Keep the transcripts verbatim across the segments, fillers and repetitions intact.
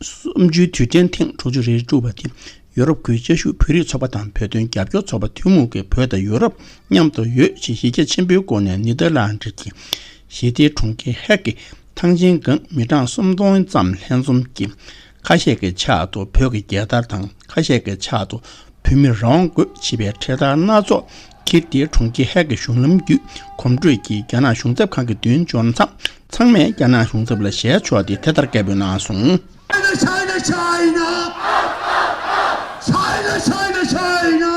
གསུམ་བཅུའི་དུས་དྲན་ཐེངས་དྲུག་ཅུ་རེ་དྲུག་པ་དེ་ཡོ་རོབ་ཁུལ་དཔྱད་ཞུགས་བོད་རིགས་ཚོགས་པ་དང་བོད་དོན་རྒྱབ་སྐྱོར་ཚོགས་པ་ཐུན་མོང་གིས་བོད་དང་ཡོ་རོབ་མཉམ་དུ་ཡོད་ཅེས་གཞི་རྒྱ་ཆེན་པོའི་སྒོ་ནས་ནེ་དར་ལན་ཌི་གི་ཞི་བདེའི་གྲོང་ཁྱེར་ཧེག་གི་ཐང་ཆེན་སྒང་མི་གྲངས་སུམ་སྟོང་ཙམ་ལྷན་འཛོམས་ཀྱིས། ཁ་ཤས་ཀྱི་ཕྱག་ཏུ་བོད་ཀྱི་རྒྱལ་དར་དང་ཁ་ཤས་ཀྱི་ཕྱག་ཏུ་བོད་མིར་རང་དབང་དགོས་ཞེས་པའི་འཕྲེད་དར་སྣ་ཚོགས་འཁྱེར་ཏེ་གྲོང་ཁྱེར་ཧེག་གི་གཞུང་ལམ་བརྒྱུད་གོམ་བགྲོད་ཀྱིས་རྒྱ་ནག་གཞུང་ཚབ་ཁང་གི་མདུན་འབྱོར་མཚམས། ཚང་མས་རྒྱ་ནག་གཞུང་ཚབ་ལ་ཞལ་ཕྱོགས་ཏེ་དེ་ལྟར་སྐད་འབོད་གནང་སོང་། China, China, China, China, China, China,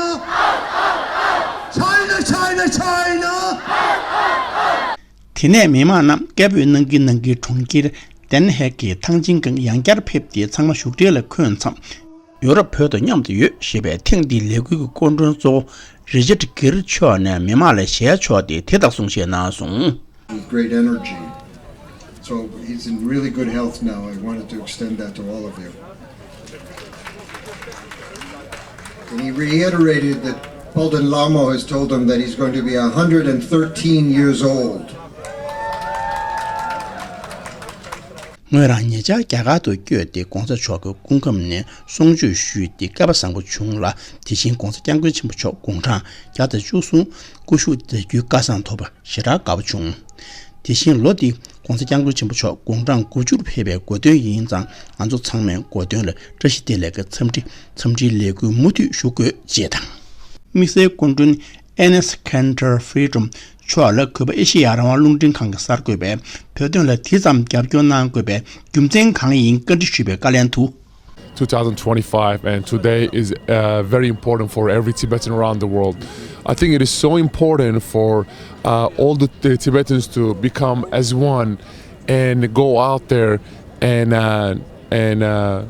China, China, China. དེ་ནས་མི་མང་རྣམས་སྐད་འབོད་གནང་གིན་གནང་གིན་གྲོང་ཁྱེར་དན་ཧེག་གི་ཐང་ཆེན་སྒང་ཡང་བསྐྱར་ཕེབས་ཏེ་ཚང་མ་བཞུགས་གྲལ་ལ་འཁོད་མཚམས། ཡོ་རོབ་བོད་དང་མཉམ་དུ་ཡོད་ཞེས་པའི་ཐེངས་འདིའི་ལས་འགུལ་གྱི་སྐུ་མགྲོན་གཙོ་བོ་རི་ཅར་གིར་མཆོག་ནས་མི་མང་ལ་ཞལ་ཕྱོགས་ཏེ་དེ་ལྟར་གསུང་བཤད་གནང་སོང་། With great energy. So he's in really good health now. I wanted to extend that to all of you. And he reiterated that Palden Lamo has told him that he's going to be a hundred and thirteen years old. ངོས་རང་ཉེ་ཆར་རྒྱ་གར་དུ་བསྐྱོད་དེ་༧གོང་ས་མཆོག་གི་སྐུ་ཁམས་ནས་གསུང་ཆོས་ཞུས་ཏེ་སྐལ་པ་བཟང་པོ་བྱུང་ལ། དེ་བཞིན་༧གོང་ས་༧སྐྱབས་མགོན་ཆེན་པོ་མཆོག་དགུང་གྲངས་བརྒྱ་དང་བཅུ་གསུམ་སྐུ་བཞུགས་མཛད་རྒྱུའི་བཀའ་བཟང་ཐོབ་པ་ཞེ་དྲག་དགའ་པོ་བྱུང་། དེ་བཞིན་ལོ་འདི་༧གོང་ས་༧སྐྱབས་མགོན་ཆེན་པོ་མཆོག་དགུང་གྲངས་དགུ་བཅུར་ཕེབས་པའི་དགོས་དོན་ཡིན་ཙང་། ང་ཚོ་ཚང་མས་དགོས་དོན་ལ་བཀྲ་ཤིས་བདེ་ལེགས་ཀྱི་འཚམས་འདྲི། འཚམས་འདྲིའི་ལས་འགུལ་མུ་མཐུད་ཞུ་དགོས་ཅེས་དང་། དམིགས་བསལ་སྐུ་མགྲོན་Enes Kanter Freedom མཆོག་ལ་གུས་པ་ཨེ་ཤེ་ཡ་རང་དབང་རླུང་འཕྲིན་ཁང་གི་གསར་འགོད་པས་བོད་དོན་ལ་དེ་ཙམ་རྒྱབ་སྐྱོར་གནང་དགོས་པའི་རྒྱུ་མཚན་གང་ཡིན་བཀའ་འདྲི་ཞུས་པའི་བཀའ་ལན་དུ། Two thousand twenty-five and today is uh, very important for every Tibetan around the world. I think it is so important for uh, all the, the Tibetans to become as one and go out there and uh, and uh,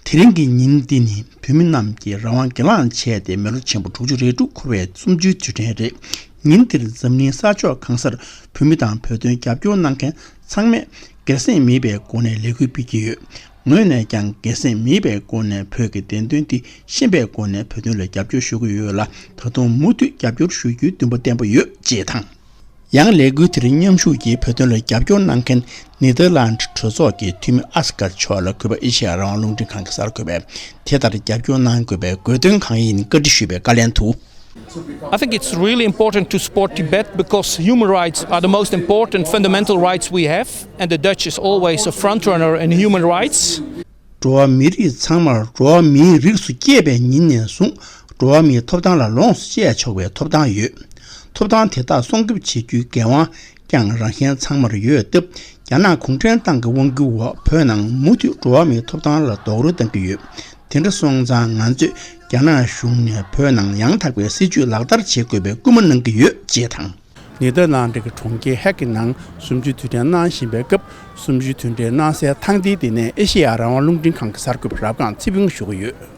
དེ་རིང་གི་ཉིན་འདི་ནི་བོད་མི་རྣམས་ཀྱིས་རང་དབང་སྒེར་ལངས་བྱས་ཏེ་མི་ལོ་ཆེན་པོ་དྲུག་ཅུ་རེ་དྲུག་འཁོར་བའི་གསུམ་བཅུའི་དུས་དྲན་རེད། ཉིན་འདིར་འཛམ་གླིང་ས་ཕྱོགས་གང་སར་བོད་མི་དང་བོད་དོན་རྒྱབ་སྐྱོར་གནང་མཁན་ཚང་མས་སྒེར་སེམས་མེད་པའི་སྒོ་ནས་ལས་འགུལ་སྤེལ་གྱི་ཡོད། ངོས་ནས་ཀྱང་སྒེར་སེམས་མེད་པའི་སྒོ་ནས་བོད་ཀྱི་བདེན་དོན་འདི་ཤེས་པའི་སྒོ་ནས་བོད་དོན་ལ་རྒྱབ་སྐྱོར་ཞུ་གི་ཡོད་ལ། ད་དུང་མུ་མཐུད་རྒྱབ་སྐྱོར་ཞུ་རྒྱུའི་འདུན་པ་བརྟན་པོ་ཡོད་ཅེས་དང་། ཡང་ལས་འགུལ་དེར་མཉམ་ཞུགས་ཀྱིས་བོད་དོན་ལ་རྒྱབ་སྐྱོར་གནང་མཁན་ནེ་དར་ལན་གྲོས་ཚོགས་ཀྱི་འཐུས་མི་ཨ་སི་ཀར་མཆོག་ལ་གུས་པ་ཨེ་ཤེ་ཡ་རང་དབང་རླུང་འཕྲིན་ཁང་གི་གསར་འགོད་པས་དེ་ལྟར་རྒྱབ་སྐྱོར་གནང་དགོས་པའི་དགོས་དོན་གང་ཡིན་བཀའ་འདྲི་ཞུས་པའི་བཀའ་ལན་དུ། I think it's really important to support Tibet because human rights are the most important fundamental rights we have, and the Dutch is always a frontrunner in human rights. འགྲོ་བ་མི་རིགས་ཚང་མར་འགྲོ་བ་མིའི་རིགས་སུ་སྐྱེས་པའི་ཉིན་ནས་བཟུང་འགྲོ་བ་མིའི་ཐོབ་ཐང་ལ་ལོངས་སུ་སྤྱད་ཆོག་པའི་ཐོབ་ཐང་ཡོད། ཐོབ་ཐང་དེ་དག་སྲུང་སྐྱོབ་བྱེད་རྒྱུའི་འགན་དབང་ཀྱང་རང་གཞན་ཚང་མར་ཡོད་སྟབས། རྒྱ་ནག་གུང་ཁྲན་ཏང་གི་དབང་སྒྱུར་འོག་བོད་ནང་མུ་མཐུད་འགྲོ་བ་མིའི་ཐོབ་ཐང་ལ་རྡོག་རོལ་གཏང་གི་ཡོད། དེ་འདྲ་སོང་ཙང་ང་ཚོས་རྒྱ་ནག་གཞུང་ནས་བོད་ནང་ཡང་དག་པའི་སྲིད་བྱུས་ལག་བསྟར་བྱེད་དགོས་པའི་སྐུལ་མ་གནང་གི་ཡོད་ཅེས་དང་། ནེ་དར་ལན་ཌི་གི་གྲོང་ཁྱེར་ཧེག་གི་ནང་གསུམ་བཅུའི་དུས་དྲན་གནང་བཞིན་པའི་སྐབས། གསུམ་བཅུའི་དུས་དྲན་གནང་སའི་ཐང་འདིའི་སྟེང་ནས་ཨེ་ཤེ་ཡ་རང་དབང་རླུང་འཕྲིན་ཁང་གི་གསར་འགོད་པ་རབ་སྒང་ཚེ་ཕུན་ཞུ་གི་ཡོད།